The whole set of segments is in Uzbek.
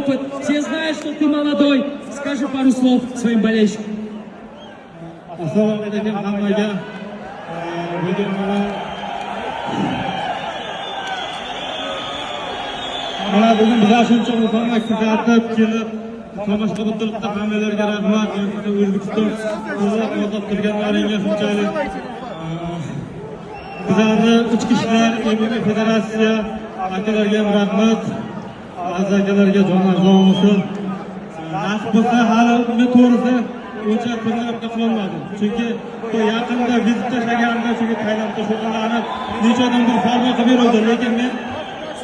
опыт. Все знают, что ты молодой. Скажи пару слов своим болельщикам. Assalomu alaykum hammaga. Bugun mana bugun bizlar shuncha insonlar kuzatib kelib tomosha qilib turibdi, hammalarga rahmat. O'zbekiston qo'llab quvvatlab turganlaringga shunchalik. Bizlarni ichki ishlar, MMA federatsiya akalarga ham rahmat. Aziz akalarga jon arzon bo'lsin. Nasib bo'lsa, hali men to'g'risi uncha тренировка qilolmadim. Chunki bu yaqinda вызов tashlaganimda, chunki Tailandda shug'ullanib, nechadan bir forma qilib beruvdi, lekin men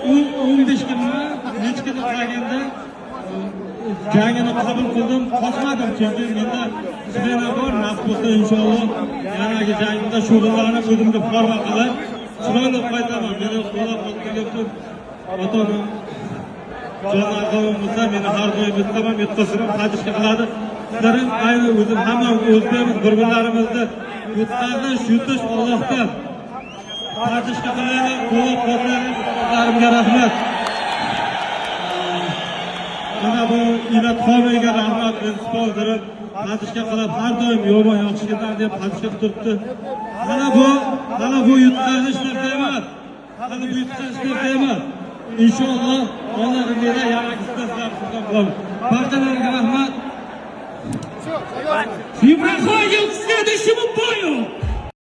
15 kunmi, necha kun qilganda jangini qabul qildim, qochmadim, chunki menda smena bor. Nasib bo'lsa, inshaalloh, yanagi jangimda shug'ullanib, o'zimga forma qilib, chiroyli qaytaman. Meni qo'llab-quvvatlagan ota-onam jon arzon bo'lsa, meni har doim yutqaman, yutqazsam поддержка qiladi. Sizlar ham ayni o'zim, hammamiz o'zbekmiz, bir birlarimizni yutqazish, yutish Allohdan. Поддержка qilaylik, qo'llab quvvatlaring, ustozlarimga rahmat. Mana bu Ilat Homiyga rahmat, men sponsorim, поддержка qilib, har doim yomon yaxshi ketadi deb поддержка qilib turibdi. Hali bu yutqazish narsa emas. Hali bu yutqazish narsa emas. Inshaalloh, Alloh izniyle yangisida sizlarni xursand qilamiz. Barchalarga rahmat. И проходим к следующему бою.